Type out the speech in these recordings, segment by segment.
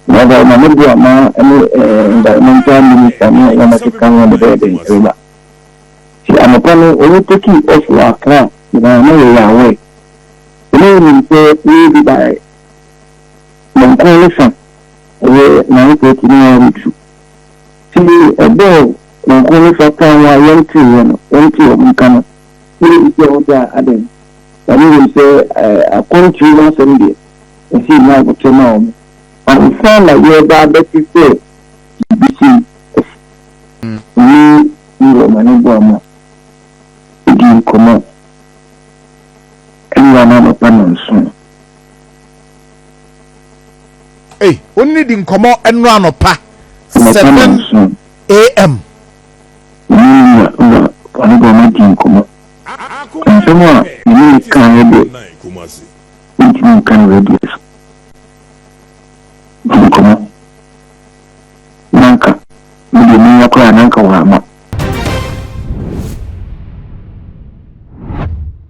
Na ɔba ma ne boa ma ne environmental minister ne wɔn akeka ho de bɛyɛ dɛn ɛreba. Ti anɔpa no wɔn take off wɔ Accra nyinaa na yɛyɛ aware. Ɛna yɛnim sɛ wɔredi by nɔnkron ne fa ɛyɛ 9:30 na wɔabɛduru. Ti ɛbɔɔ nɔnkron ne fa kan ho a yɛnteeɛ no, yɛntee wɔn nka no, na yɛbisa wɔn sɛ adɛn. Na menim sɛ akwantuo ho asɛm deɛ, ɛsɛ yɛnya aboterɛ ma wɔn. Ansa na yɛreba abɛte sɛ biribi sei asi. Me ne Romane Boamah dii nkɔmmɔ nnora no anɔpa nnɔnson. Ei, wo ne no di nkɔmmɔ nnora anɔpa 7 AM. Me ne ne Romane Boamah dii nkɔmmɔ. Nsɛm a me ne no kaeɛ deɛ, mentumi nka no radio so. Di nkɔmmɔ. Na anka me deɛ menya koraa na anka wamma.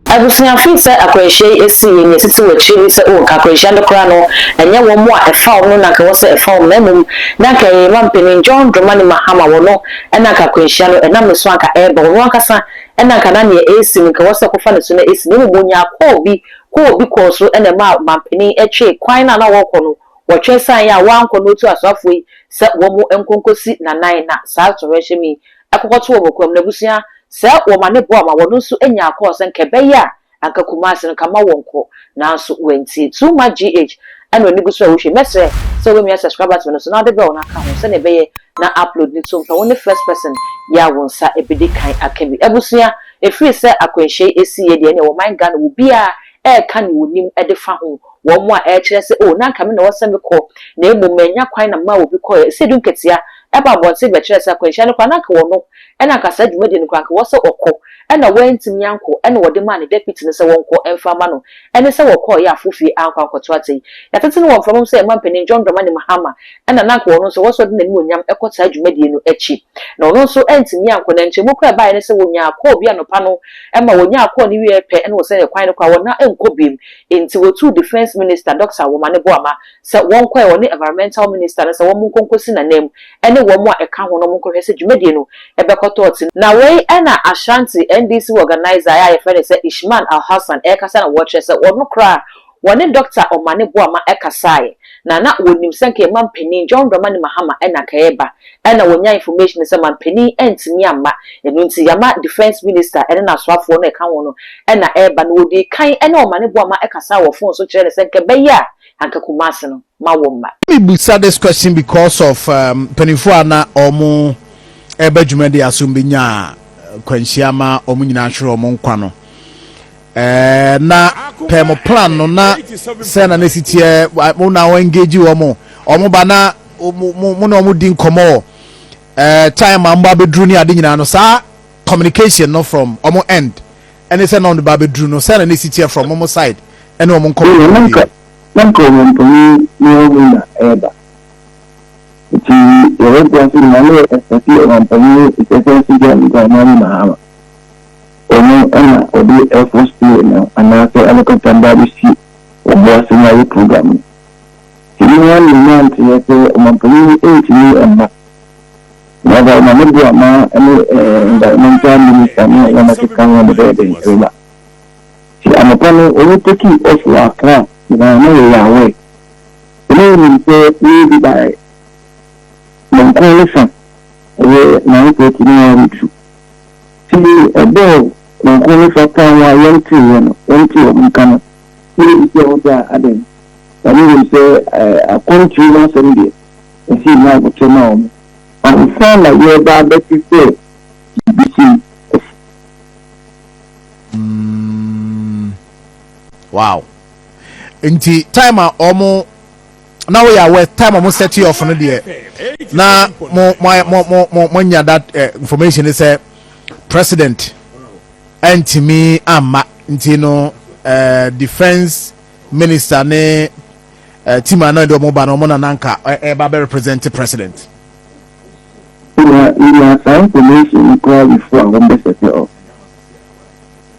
Abusua fii sɛ akwanhyia yi sii yɛ nea esisi wɔ akyiri bi sɛ oh nka akwanhyia no koraa no ɛnyɛ wɔn a ɛfa wɔn no na anka ɛwɔ sɛ ɛfa wɔn na mmom na anka ɛyɛ yɛn mampanin John Dramani Mahama wɔ no na anka akwanhyia no ɛnam ne so anka ɛreba ɔno ankasa na anka na nea ɛresi no nka ɛwɔ sɛ ɛkɔfa ne so na ɛsi na mmom ɔnyaa call bi call bi kɔɔ so na ɛmaa mampanin twee kwan no a na wɔrekɔ no wɔtwɛn san yɛ a wɔankɔ na ɔtuu asoafoɔ yi sɛ wɔn nko nkɔsi nanan na saa atoyerɛnkyɛm yi ɛkɔkɔto wɔn kokoam. Na abusua, sɛ wɔma ne boa ma wɔn nso nyaa kɔɔ sɛ nka ɛbɛyɛ a anka Kumasi no nka mma wɔnkɔ nanso wɔantie. Too much GH ɛna ɔni gu so a wohwɛ. Mɛsrɛ sɛ wobɛmia subscribe button no so na wode bell no aka ho sɛnea ɛbɛyɛ na upload no to mpɛ wo ne first person yɛ a wo nsa bɛdi kan aka bi. Abusua, ɛfiri sɛ akwanhyia yi ɛsiiɛ deɛ ɛneɛ wɔ man Ghana obiara ɛreka nea ɔnim de fa ho, wɔn a ɛrekyerɛ sɛ oh na anka me na ɛwɔ sɛ mekɔ na mmom mannya kwan na memaa obi kɔeɛ. Sɛ Edu Nketia ɛba abɔnten bɛkyerɛɛ sɛ akwanhyia no koraa na anka ɔno na anka saa dwumadie no koraa anka ɛwɔ sɛ ɔkɔ ɛna wantumi ankɔ ɛna wɔde maa ne deputy no sɛ wɔnkɔ mfa mma no ɛne sɛ wɔkɔeɛ a Fofie ankɔ ankɔto ata yi. Yɛatete no wɔ mframa mu sɛ ɛma mpanin John Dramani Mahama ɛna na anka ɔno nso ɛwɔ sɛ ɔde n'animuonyam kɔ saa dwumadie no akyi na ɔno nso antumi ankɔ na nkyɛmu koraa ɛbaeɛ ne sɛ wɔnyaa call bi anɔpa no ma wɔnyaa call no wieɛ pɛ ɛna wɔsɛne kwan no koraa wɔn ankɔ biom enti wɔtuu Defence Minister Doctor Womane Boamah sɛ wɔnkɔ ɛ, wɔne Environmental Minister no sɛ wɔn nkɔ nkɔsi n'ananmu ɛne wɔn a ɛka ho no wɔn nkɔhwɛ sɛ dwumadie no ɛbɛkɔ tɔɔte. Na wei ɛna Ashanti NDC organiser a yɛfrɛ no sɛ Ishman Alhassan ɛrekasa na wɔrekyerɛ sɛ ɔno koraa wɔne Dɔkta Omane Boamah ɛkasaeɛ na na wɔnim sɛ nka yɛn mampanin John Dramani Mahama ɛna nka ɛreba ɛna wɔnya information sɛ mampanin antumi amma ɛno nti yɛama Defence Minister ɛne n'asoafoɔ no a ɛka ho no ɛna ɛreba na wɔdii kan ɛne Omane Boamah ɛkasaa wɔ phone so kyerɛɛ no sɛ nka ɛbɛyɛ a Anka Kumasi no ma wo mma. Me busa this question because of mpanimfoɔ a na wɔn ɛreba dwumadi aso bɛnya kwanhyia ma wɔn nyinaa hwere wɔn nkwa no. Ɛɛ na pɛɛ mo plan no na sɛ na ne si teɛ mo na wɔn engage wɔn wɔn ba na mo mo na wɔn di nkɔmɔ ɛɛ time a mo ba bɛduru ne ade nyinaa no saa communication no from wɔn end ɛne sɛ na wɔn ba bɛduru no sɛ na ne si teɛ from wɔn side ɛne wɔn nkɔmmɔ Ɛnna na anka na anka ɔmampanin ne wɔn na ɛreba. Nti yɛbɛboa sɛ nyinaa na yɛkasa ɔmampanin His Excellency John Dramani Mahama. Ɔno na ɔde Air Force plane no anaasɛ helicopter no ba abɛsi Obuasi na ayɛ program no. Nti ne nyinaa ne nyinaa nteɛ sɛ ɔmampanin ntumi mma. Na ɔba ɔma ne boama ne environmental minister ne wɔn akeka ho de bɛyɛ dɛn ɛbɛba. Nti anɔpa no wɔn take off wɔ Accra nyinaa na yɛyɛ aware. Sɛ na yɛnim sɛ yɛredi by nɔnkron ne fa ɛyɛ 9:30 na yɛabɛduru. Nti ɛbɔɔ nɔnkron ne fa kan ho a yɛnteeɛ no, yɛntee wɔn nka no, na yɛbisa wɔn sɛ adɛn? Na menim sɛ akwantuo ho asɛm deɛ ɛsɛ yɛnya aboterɛ ma wɔn. Ansa na yɛreba abɛte sɛ biribi sei asi. Mm, wow. Nti time a ɔmo na woyɛ aware time ɔmo set you off no deɛ na mo mo mo mo mo mo nya that information sɛ president ɛntumi amma nti no defence minister ne team a na ɛde ɔmo ba no ɔmo na nanka ɛba bɛ represent president. Yɛnya saa information no koraa before a wɔn bɛ set off.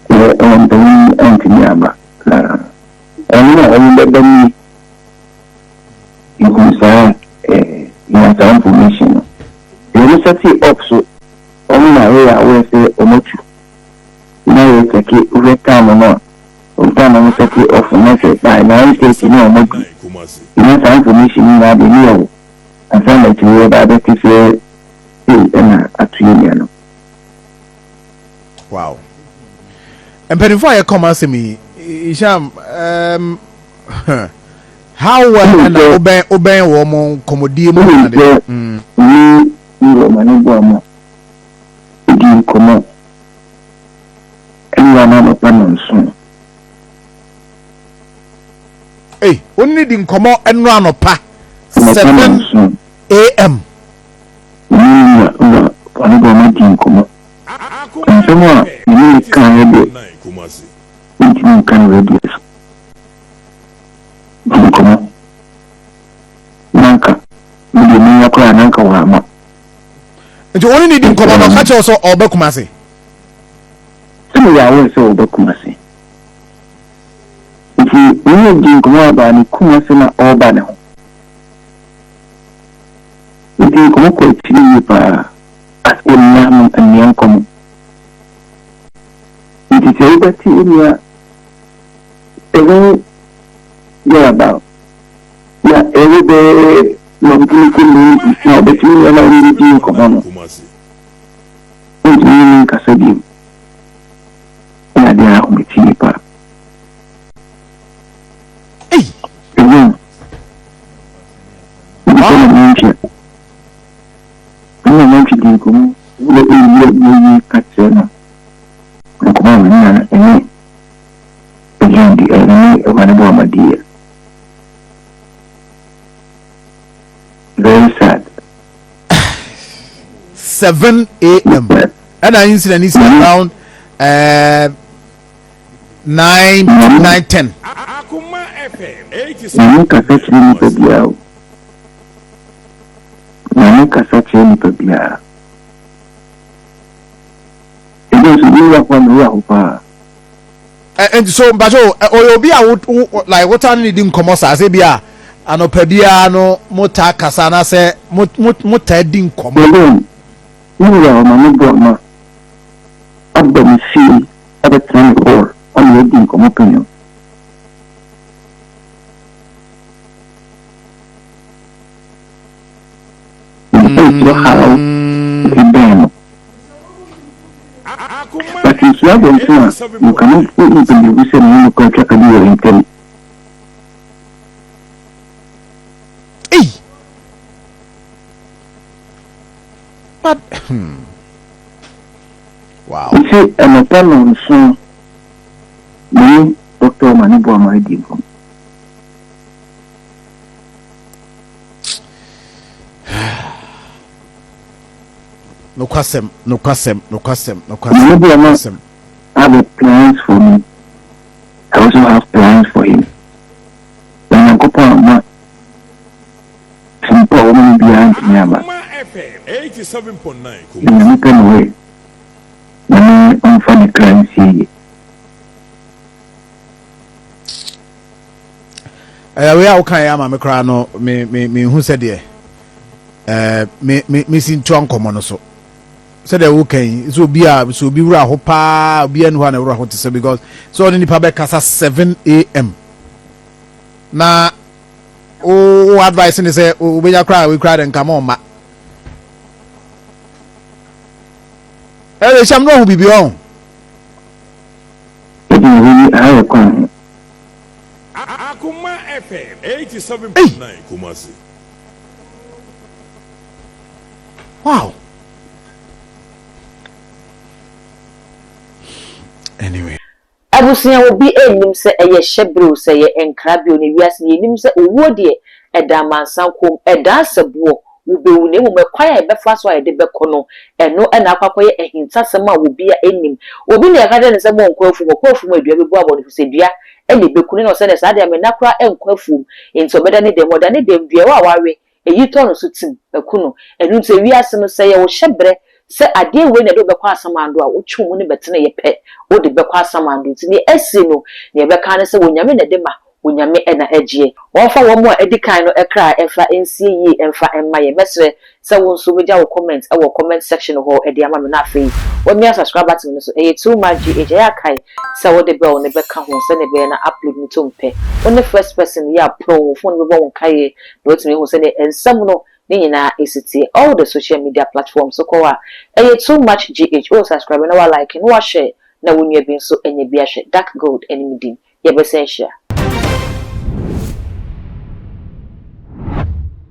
Sɛ ɔmanpanin antumi amma na ɔno a wɔn bɛba nie. Yɛhunu saa. Ɔmo setee up so ɔmo na yɛyɛ aware sɛ ɔmo atu na yɛ checke wohwɛ time no a ɔmo time a ɔmo setee off no na sɛ by 9:30 na ɔmo adu yɛnya saa information no nyinaa deɛ ne yɛwɔ ansa na akyire yɛba abɛte sɛ sei ɛna ato yɛ nua no. Wow. Mpanimfoɔ a yɛka ɔmo asɛm yi, Isham, how well ɛna wobɛn wobɛn wɔn mo nkɔmmɔdie mu Wonim ade? sɛ me ne wɔ ma ne boa ma di nkɔmmɔ ɛnora no anɔpa nnɔnson. Ei, wo ne di nkɔmmɔ ɛnora anɔpa Anɔpa 7 nnɔnson. am. Me ne wura wura ɔne boa ma di nkɔmmɔ. Nsɛm a me ne no kaeɛ deɛ, mentumi nka no radio so. Di nkɔmmɔ. Na anka me deɛ menya koraa na anka wamma. Nti wo ne no di nkɔmmɔ no, ɔka kyerɛ wo sɛ ɔreba Kumasi? Sɛ meyɛ aware sɛ ɔreba Kumasi. Nti me ne no dii nkɔmmɔ about ne Kumasi na ɔreba ne ho. Yɛdii nkɔmmɔ kɔɔ akyiri yie paa as onua no nua nkɔmmɔ. Nti sɛ wobɛte onua seven thereabout na ɛwɔ bɛyɛ lɔmpene kɔ mu na ɔbɛte onua no a wone no dii nkɔmmɔ no, wontumi ne no nkasa bio. Ɛyɛ adeɛ a ahomete yie paa. Ei! Ɛwom. Nnipa na nantwi a, ɛne nantwi di nkɔmmɔ na ɛyi yie ka kyerɛ no nkɔmmɔ a wɔnya no ɛne John di ɛne Awurade bɔ ama diiɛ. Very sad. 7 a.m. ɛna incident is around 9 9 10. Nyame kasa kyerɛ nipa biara o. Nyame kasa kyerɛ nipa biara. Ebi nso bi wura hɔ a mewura hɔ paa. Nti so mpakyɛ o, ɔyɛ obi a wo wo like wotaa ne ne di nkɔmmɔ saa sɛ bi a anɔpa biara no mo taa kasa anaasɛ mo mo mo taa di nkɔmmɔ? Madam, me wura ɔma me bɔ ma aba me fie abɛtena me hall ama yɛadi nkɔmmɔ pɛn o. Ɛnkyerɛ how nti bɛn no. But nhyia abɔnten a you cannot believe sɛ me ne no kora twaka bi wɔ yɛn ntam. Ei! But hmm. Wow. Nti anɔpa nnɔnson me ne Doctor Omane Boamah adi nkɔmmɔ. Nokwasɛm, nokwasɛm, nokwasɛm, nokwasɛm, Omane Boamah nokwasɛm. have a plans for me, I also have plans for him. Na Nyankopɔn amma tirimpɔ a wɔma no biara ntumi amma. Na Nyame pɛ na ɔyɛ. Nyame ɔmfa ne kra nsie yie. Ɛyɛ wei a woka yɛ ama me koraa no me me mehu sɛdeɛ ɛɛ me me mesi ntoa nkɔmmɔ no so sɛdeɛ woka yi sɛ obi a sɛ obi wura ho paa obi ani hɔ a na wura ho te sɛ because sɛ ɔne nipa bɛkasa 7 am na wo wo advice ne sɛ wobɛnya koraa wei koraa de nka ma ɔma ɛyɛ hyɛm no ɔho biribi ɔho. Ɛdi na wei aha yɛ kwan ho. Akoma FM 87.9 Kumasi. Wow. Anyway. Abusua obi nnim sɛ ɛyɛ hyɛbrɛ o sɛ ɛyɛ nkra bio ne wiase yɛnim sɛ owuo deɛ ɛda amansan kɔn mu ɛda asɛboɔ wobɛwu na mmom ɛkwan a yɛbɛfa so a yɛde bɛkɔ no ɛno na akɔ akɔyɛ ahintasɛm a obia nnim obi na yɛka kyerɛ no sɛ monkɔ afuom ɔkɔ afuom a dua bɛbu abɔ no efisɛ dua na ɛbɛku no na ɔsɛ no saa deɛ menna koraa nkɔ afuom enti ɔbɛda ne dɛm ɔda ne dɛm dua ɛwɔ a wawe Eyi tɔ no so tim, ɛku no. Ɛno nti, wiase no, sɛ ɛyɛ wo hyɛberɛ sɛ adeɛ wei na ɛde wo bɛkɔ asamando a, wotwe wo mu no bɛtene yɛ pɛ, wode bɛkɔ asamando. Nti deɛ asi no, deɛ yɛbɛka ara ne sɛ, Onyame na ɛde ma. Onyame na ɛgyeɛ. Wɔmfa wɔn a adi kan no kra mfa nsie yie mfa mma yɛn. Mɛsrɛ sɛ wo nso wobɛgya wo comment wɔ comment section hɔ de ama me na afei wamia subscribe button no so. Ɛyɛ Too Much GH. Ɛyɛ akae sɛ wode bell no bɛka ho sɛnea ɛbɛyɛ na upload no tom pɛ, wo ne first person yɛ aporɔ wo phone bɛbɔ wo nkaeɛ na watumi ahu sɛdeɛ nsɛm no ne nyinaa ɛsi tie. All the social media platforms so kɔ a, ɛyɛ Too Much GH. Wo subscribe na wa like na wa share na wo nua bi nso anya bi ahwɛ. Dark Gold anim din, yɛbɛsɛn hyia.